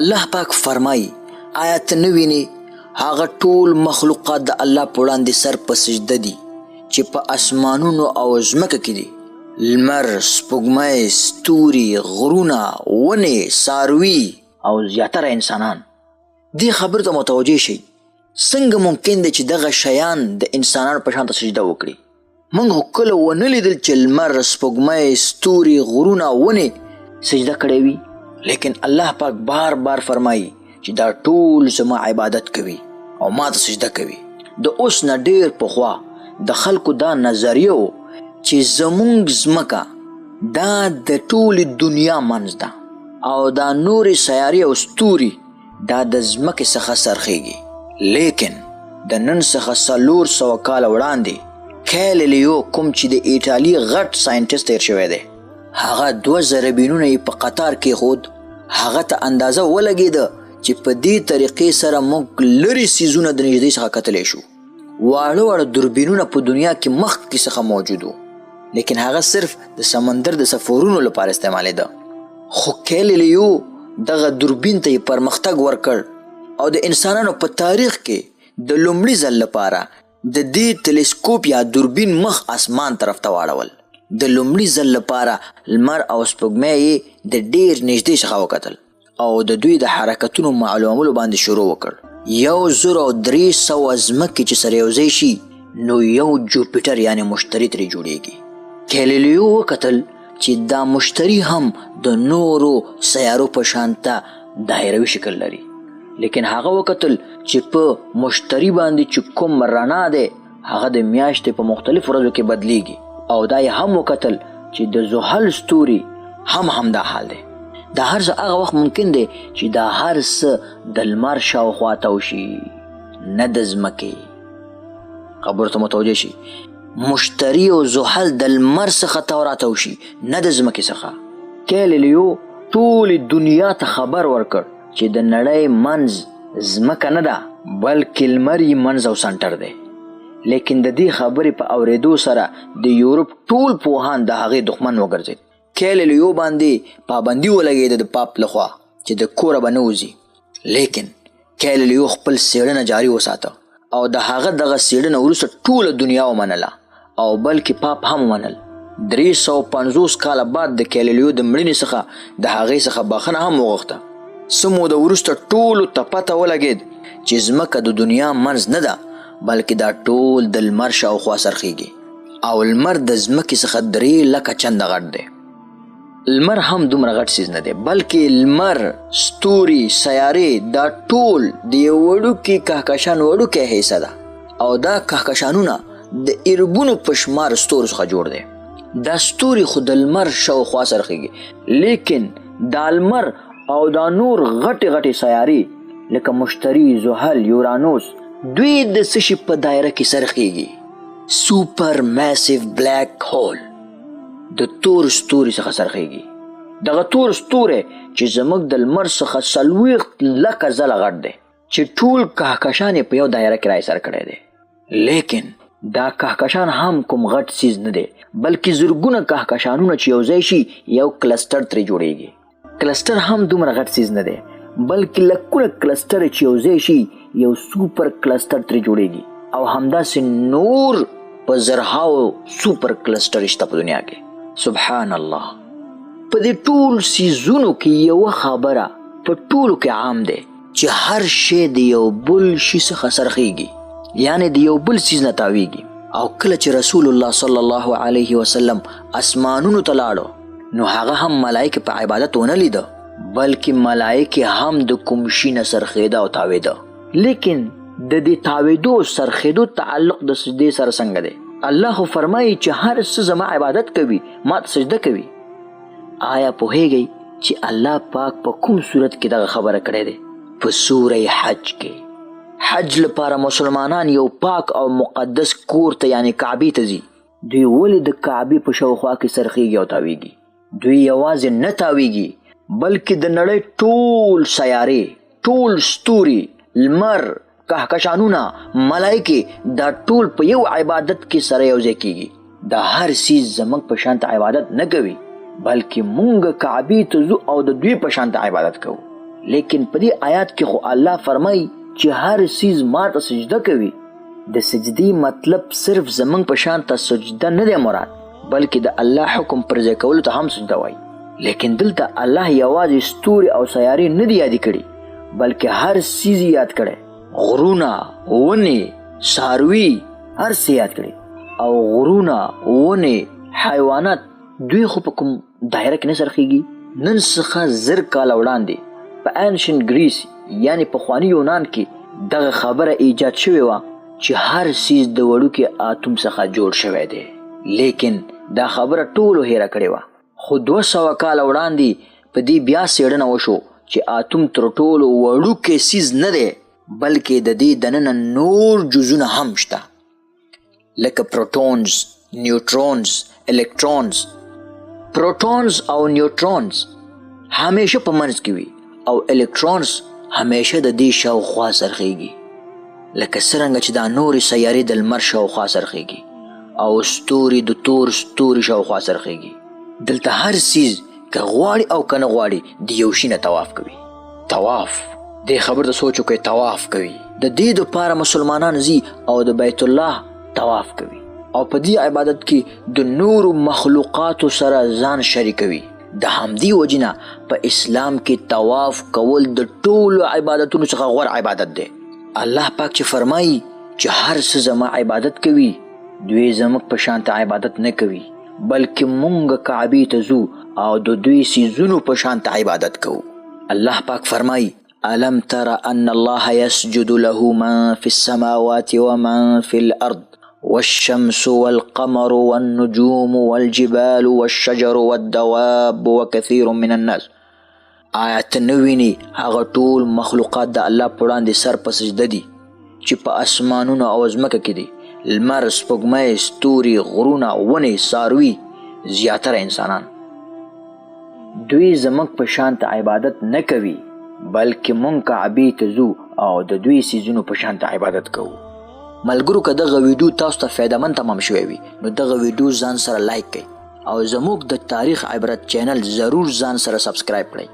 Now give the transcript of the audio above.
الله پاک فرمایي، آیا ته نه وینې هغه ټول مخلوقات د الله په وړاندې سر په سجده دي چې په اسمانونو او ځمکه کې دي، لمر، سپوږمۍ، ستوري، غرونه، ونې، څاروي او زیاتره انسانان. دې خبرې ته متوجه شئ، څنګه ممکن دی چې دغه شیان د انسانانو په شان ته سجده وکړي؟ موږ خو کله ونه لیدل چې لمر، سپوږمۍ، ستوري، غرونه، ونې سجده کړی وي، لیکن الله پاک بار بار فرمایي چې دا ټول زما عبادت کوي او ما ته سجده کوي. د اوس نه ډیر پخوا د خلکو دا نظریه و چې زمونږ ځمکه دا د ټولې دنیا منځ ده او دا نورې سیارې او ستوري دا د ځمکې څخه څرخیږي، لیکن د نن څخه 400 کاله وړاندې کیلیلیو کوم چې د ایټالي غټ ساینټسټ تیر شوی دی، هغه 2 ذربینونه یې په قطار کېښود. هغه ته اندازه ولګېده چې په دې طریقې سره موږ لرې څیزونه د نږدې څخه کتلی شو. واړه واړه دوربینونه په دنیا کې مخکې څخه موجود وو، لیکن هغه صرف د سمندر د سفرونو لپاره استعمالېده. خو کیلیلیو دغه دوربین ته یې پرمختګ ورکړ او د انسانانو په تاریخ کې د لومړي ځل لپاره د دې تلسکوپ یا دوربین مخ اسمان طرف ته واړول. د لومړي ځل لپاره لمر او سپوږمۍ یې د ډیر نږدې څخه وکتل او د دوی د حرکتونو معلومولو باندې شروع وکړ. 1300 ځمکې چې سره یو ځای شي نو یو جوپیټر یعنی مشتري ترې جوړیږي. کیلیلیو وکتل چې دا مشتري هم د نورو سیارو په شان ته دایروي شکل لري، لیکن هغه وکتل چې په مشتري باندې چې کوم رڼا دی هغه د میاشتې په مختلفو ورځو کې بدلیږي، او دا یې هم وکتل چې د زحل ستوري هم همدا حال دی. دا هر څه هغه وخت ممکن دی چې دا هر څه د لمر شاوخوا تاو شي، نه د ځمکې. خبرو ته متوجه شي، مشتري او زحل د لمر څخه تاو راتاو شي، نه د ځمکې څخه. کیلیلیو ټولې دنیا ته خبر ورکړ چې د نړۍ منځ ځمکه نه ده، بلکې لمر یې منځ او سنټر دی. لیکن د دې خبرې په اورېدو سره د یورپ ټول پوهان د هغې دښمن وګرځېد. کیلیلیو باندې پابندي ولګېده د پاپ لخوا چې د کوره به نه وځي، لیکن کیلیلیو خپل څېړنه جاري وساته او د هغه دغه څېړنه وروسته ټوله دنیا ومنله او بلکې پاپ هم ومنل. 350 کاله بعد د کیلیلیو د مړینې څخه د هغې څخه بخښنه هم وغوښته. څه موده وروسته ټولو ته پته ولګېد چې ځمکه د دنیا منځ نه ده، بلکې دا ټول د لمر شاوخوا څرخیږي او لمر د ځمکې څخه 3 لکه چنده غټ دی. لمر هم دومره غټ څیز نه دی، بلکې لمر، ستوري، سیارې دا ټول د یو وړوکي کهکشان وړوکی حصه ده او دا کهکشانونه د اربونو په شمار ستورو څخه جوړ دی. دا ستوري خو د لمر شاوخوا څرخیږي، لیکن دا لمر او دا نور غټې غټې سیارې لکه مشتري، زحل، یورانوس دوی د څه شي په دایره کې څرخیږي؟ سوپر میسیو بلیک هول د تور ستوري څخه څرخیږي. دغه تور ستوری چې زموږ د لمر څخه 40 لکه ځله غټ دی، چې ټول کهکشان یې په یو دایره کې راایسار کړی دی. لیکن دا کهکشان هم کوم غټ څیز نه دی، بلکې زرګونه کهکشانونه چې یو ځای شي یو کلسټر ترې جوړیږي. کلسټر هم دومره غټ څیز نه دی، بلکې لکونه کلسټر چې یو ځای شي یو سوپر کلسټر ترې جوړیږي او همداسې نور په زرهاو سوپر کلسټر شته په دنیا کې. سبحان الله. په دې ټول څیزونو کې یوه خبره په ټولو کې عام دی چې هر شی د یو بل شي څخه څرخیږي، یعنی د یو بل څیز نه تاویږي. او کله چې رسول الله صلی الله علیه وسلم اسمانونو ته لاړو نو هغه هم ملایکې په عبادت ونه لیده، بلکې ملایکې هم د کوم شي نه څرخېده او تاوېده. لیکن د دې تاوېدو او څرخېدو تعلق د سجدې سره څنګه دی؟ الله خو فرمایي چې هر څه زما عبادت کوي، ما ته سجده کوي. آیا پوهیږئ چې الله پاک په کوم صورت کې دغه خبره کړې ده؟ په سوره حج کې. حج لپاره مسلمانان یو پاک او مقدس کور ته یعنی کعبې ته ځي. دوی ولې د کعبې په شاوخوا کې څرخیږي او تاویږي؟ دوی یوازې نه تاویږي، بلکې د نړۍ ټول سیارې، ټول ستوري، لمر، کهکشانونه، ملایکې دا ټول په یو عبادت کې سره یو ځای کیږي. دا هر څیز زموږ په شان ته عبادت نه کوي، بلکې مونږ کعبې ته ځو او د دوی په شان ته عبادت کوو. لیکن په دې آیات کې خو الله فرمایي چې هر څیز ماته سجده کوي. د سجدې مطلب صرف زمونږ په شان ته سجده نه دی مراد، بلکې د الله حکم پر ځای کولو ته هم سجده وایي. لیکن دلته الله یوازې ستوري او سیارې نه دي یادې کړي، بلکې هر څیز یې یاد کړی، غرونه، ونې، څاروي، هر څه یاد کړي. او غرونه، ونې، حیوانات دوی خو په کوم دایره کې نه څرخیږي. نن څخه 1000 کاله وړاندې په انشن ګریس یعنی پخواني یونان کې دغه خبره ایجاد شوې وه چې هر څیز د وړوکي اتوم څخه جوړ شوی دی، لیکن دا خبره ټولو هیره کړې وه. خو 200 کاله وړاندې په دې بیا څېړنه وشو چې اتوم تر ټولو وړوکی څیز نه دی، بلکې د دې دننه نور جزونه هم شته، لکه پروټونز، نیوټرونز، الکترونز. پروټونز او نیوټرونز همیشه په منځ کې وي او الکترونز همیشه د دې شاوخوا څرخیږي، لکه څرنګه چې دا نورې سیارې د لمر شاوخوا څرخیږي او ستوري د تور ستوري شاوخوا څرخیږي. دلته هر څیز که غواړي او که نه غواړي د یو شي نه طواف کوي. طواف، دې خبر ته سوچ وکړئ، طواف کوي. د دې دپاره مسلمانان ځي او د بیت الله طواف کوي او په دې عبادت کې د نورو مخلوقاتو سره ځان شریکوي. د همدې وجې نه په اسلام کې طواف کول د ټولو عبادتونو څخه غوره عبادت دی. الله پاک چې فرمایي چې هر څه زما عبادت کوي، دوی زموږ په شان ته عبادت نه کوي، بلکې مونږ کعبې ته ځو او د دوی څیزونو په شان ته عبادت کوو. الله پاک فرمایي: ألم تر أن الله يسجد له من في السماوات ومن في الأرض والشمس والقمر والنجوم والجبال والشجر والدواب وكثير من الناس. آیا ته نه وینې هغه ټول مخلوقات د الله په وړاندې سر په سجده دي چې په اسمانونو او ځمکه کې دي، لمر، سپوږمۍ، ستوري، غرونه، ونې، څاروي، زیاتره انسانان. دوی زموږ په شان ته عبادت نه کوي، بلکې مونږ کعبې ته ځو او د دوی څیزونو په شان ته عبادت کوو. ملګرو، که دغه ویډیو تاسو ته فایدهمند تمام شوی وي نو دغه ویډیو ځان سره لایک کړئ او زموږ د تاریخ عبرت چینل ضرور ځان سره سبسکرایب کړئ.